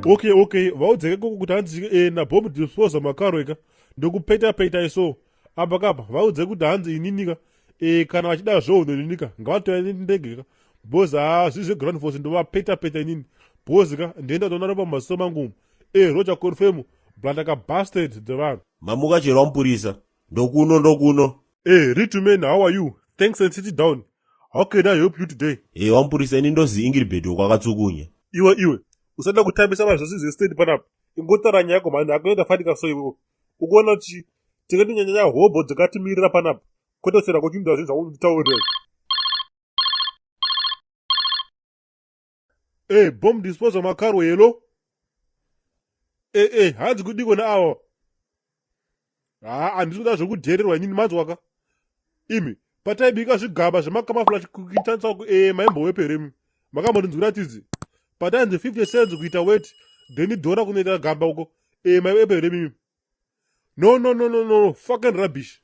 Okay, okay, vaudzeke koko kuti hanzi nabomb disposer makaro eka ndokupeta peta iso apa kapa. Vaudze kuti hanzi ininika kana vachida zvohono ininika ngavatoya ndege ka, because ha, zviri zveground force, ndovapeta peta inini, because ka ndienda toona ropa mumaziso mangu. Roger, confirm, blandaka bastard dzevanhu. Mamuka chero, wamupurisa. Ndokuno, ndokuno. Rituman, how are you? Thanks and sit down. How can I help you today? Wamupurisa, ini ndozi Ingilibhedi wokwakatsukunya. Iwe, iwe, usada kutambisa mazvose zvestate panapa. Ingotaura nyaya yako mhani, akuenda fanika. So iwewe ukuona kuti tinge tinyanyanya hobho dzakatimirira panapa, kwete kusera kuchiinda zvinhu zvaunditaurira. Bomb disposal makaro, hello. Hanzi kudiko naava? Ha, handisi kuda zvekudhererwa inini, manzwaka imi. Pataibika zvigaba zvemacamouflage kuitanisa, maimboweperemi makambondinzwira tidzi? Patainzi 50 cents kuita wet, then dhora kunoita gamba uko, maiweperemi imi? No, no, no, no, no, fucking rubbish.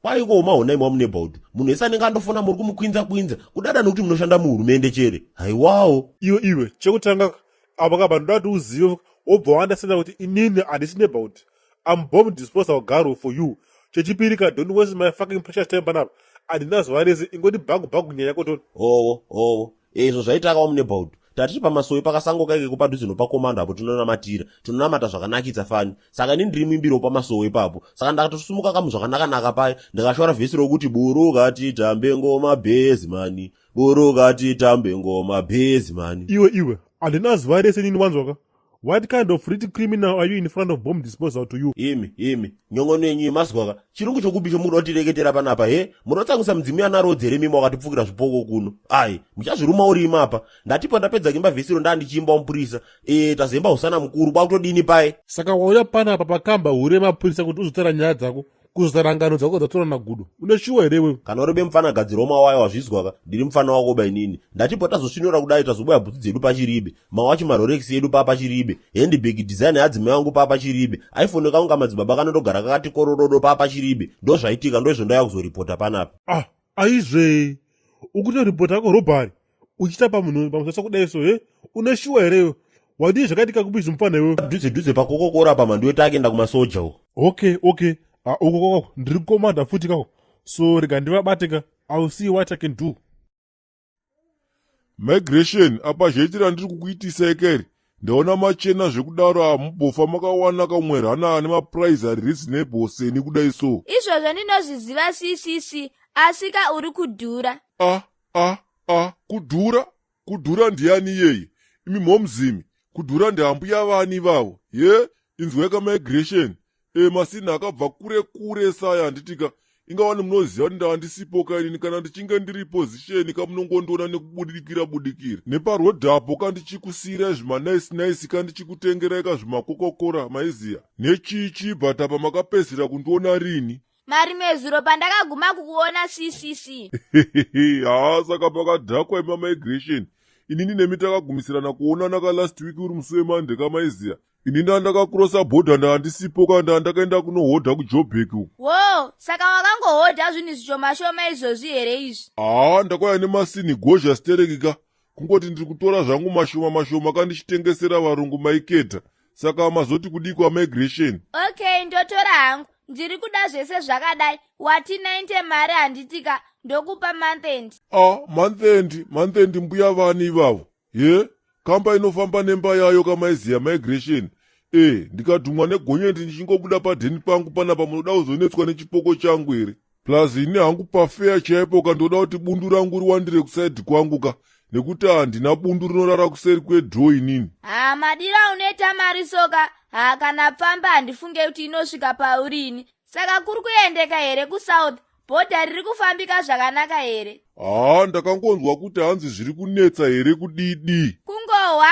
Kwaiko mahona imi wamunebhaudhu, munhu wese anenge andofona muri kumukwinza kwinza kudada nokuti munoshanda muhurumende chere? Haiwawo. Iwe, iwe, chekutanga apa kapa ndoda kuti uzive, wobva waunderstanda kuti inini handisi neighborhood, am bomb disposal garo for you. Chechipiri ka, don't waste my fucking precious time panapa, handina zuva rese. Ingoti bhagu bhagu nyaya yako toni. Howo, howo, izvo zvaitaka wamunebhaudhu. Tatiri pamasowe pakasango kaikeko padhuze nopakomando apo, tinonamatira, tinonamata zvakanakitsa fani. Saka ini ndiri muimbiro pamasowe ipapo, saka ndakatosumuka kamu zvakanaka-naka pai, ndikashora vhesi rokuti, "Buruka titambe ngoma bhezimani, buruka titambe ngoma bhezimani." Iwe, iwe, handina zuva rese nini, wanzwaka? What kind of rich criminal are you in front of bomb disposal to you? Imi, imi, nyongono yenyu yemazwaka, chirungu chokupi chomunoda kutireketera panapa? He, munotsangusa mudzimu yanarodzere mimi wakatipfukira zvipoko kuno. Ai, muchazviruma uri imapa. Ndatipo ndapedza kuimba vhesiro, ndaa ndichiimba mupurisa. Tazemba usana mukuru kwakutodini pai? Saka wauya panapa pakamba hure mapurisa kuti uzotaura nyaya dzako, kuzotaura ngano dzako dzatora nagudo? Une shuwa here iwewe? Kana uri bemufana, gadzirawo mawaya, wazvizwaka? Ndiri mufana wako ba inini. Ndatipo tazosvinura kudai, tazoboya bhutsu dzedu pachiribe, mawachi marolex edu paa pachiribe, handbag design yadzimai wangu paa pachiribe, iPhone kangu kamadzibaba kanondogara kakati kororodo paa pachiribe. Ndo zvaitika, ndo ndauya kuzoripota panapa. Ah, aizve, ukutoripota ako robbery uchiita pamunhu pamusasa kudai so? He, une shuwa here iwe? Wadii zvakaitika kupi zvimufana iwewe? Dhuze dhuze pakokokora pa mandiwe takuenda kumasoja uko. Okay, ah, uko kwako ndiri komanda futi kako, so rega ndivabate ka. I will see what I can do. Migration apa zvaitira ndiri kukuitisa ekeri, ndaona machena zvekudaro. Hamubofa makawana kamwe rana ane maprice ari reasonable seni kudai so. Izvozvo ndinozviziva, ccc, asi ka uri kudhura. A a a, kudhura? Kudhura ndiani iyeye? Imi momzimi, kudhura ndihambuya vani ivavo? Ye, inzwai kamigration. Masini akabva kure kure saya, handitika? Ingawani munoziva kuti ndava ndisipo kainini. Kana ndichinge ndiri position kamunongondiona nekubudikira budikira neparodhapo kandichikusiyirai zvimanice nice, kandichikutengerai kazvimakokokora maiziya nechichi. But apa makapedzisira kundiona rini? Marimezuro pandakaguma kukuona, ccc. Haa, saka pakadhakwa ima migration. Inini nemi takagumisirana kuonana ka last week uri musi weMonday kamaiziya. Ini ndaa ndakakurosa bhodha, ndaa ndisipo ka, ndaa ndakaenda kunohodha kuJobek uku. Wo, saka wakangohodha zvinhu zvishoma shoma izvozvi here izvi? Haa, ndakauya nemasini gozha stereki ka, kungoti ndiri kutora zvangu mashoma mashoma kandichitengesera varungu maiketa. Saka mazoti kudikwa migration? Okay, ndotora hangu, ndiri kuda zvese zvakadai. Wati 90 mari, handitika? Ndokupa month end. A, month end, month end, mbuya vani ivavo? Ye, kamba inofamba nemba yayo kamaiziya migration. Ndikadhumwa negonyeti ndichingobuda padheni pangu panapa, munoda kuzonetswa nechipoko changu here? Plus ini hangu pafeya chaipo kandoda kuti bundu rangu riwandire kuside kwangu ka, nekuti handina bundu rinorara kuseri kwedhoo inini. Ha, madiro aunoita mari soka, ha, kana pfamba handifunge kuti inosvika paurini. Saka kuri kuendeka here kusouth? Bhodha riri kufambika zvakanaka here? Haa, ndakangonzwa kuti hanzi zviri kunetsa here kudidi. Kungohwa,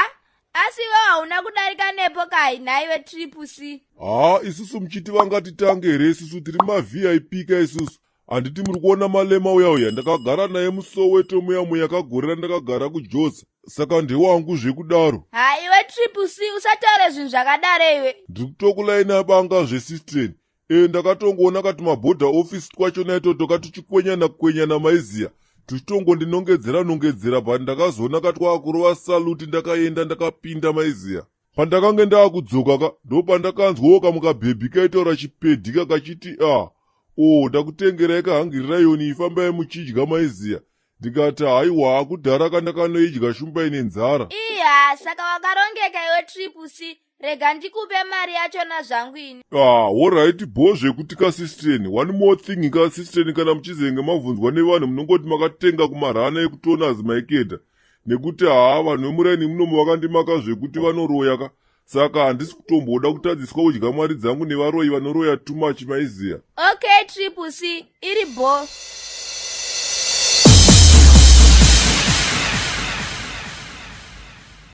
asi iwe hauna kudarika nepo kai nhaiwe Triple C? Haa, isusu muchiti vangatitange here? Isusu tiri maVIP ka isusu, handiti? Muri kuona Malema uya uya, ndakagara naye muSoweto muya muya kagorera ndakagara kuJoza, saka ndewangu zvekudaro. Ha, iwe Triple C, usataure zvinhu zvakadaro iwe. Ndiri kutokulaina banga zvesistren. Ndakatongoona kati maborder office twachona itoto katuchikwenyana kwenyana maiziya, tuchitongondinongedzera nongedzera, but ndakazoona katwakurova salute, ndakaenda ndakapinda maiziya. Pandakange ndaakudzoka ka ndopandakanzwawo kamukabhebhi kaitaura chipedhika kachiti a o ndakutengerai kahangirira ifambai muchidya maiziya. Ndikati haiwa, kudhara kandakanoidya shumba ine nzara. Iya, saka wakarongeka iwe Triple C. Rega ndikupe mari yachona zvangu ini. Ah, alright, bho zvekuti kasisteni. One more thing kasisteni, kana muchizenge mabvunzwa nevanhu, munongoti makatenga kumarana ekutonazi maiketa, nekuti haa, vanhu vemuraini munomu vakandimaka zvekuti vanoroya ka. Saka handisi kutomboda kutadziswa kudya mari dzangu nevaroyi vanoroya too much, maiziya. Okay Triple C, iri bho.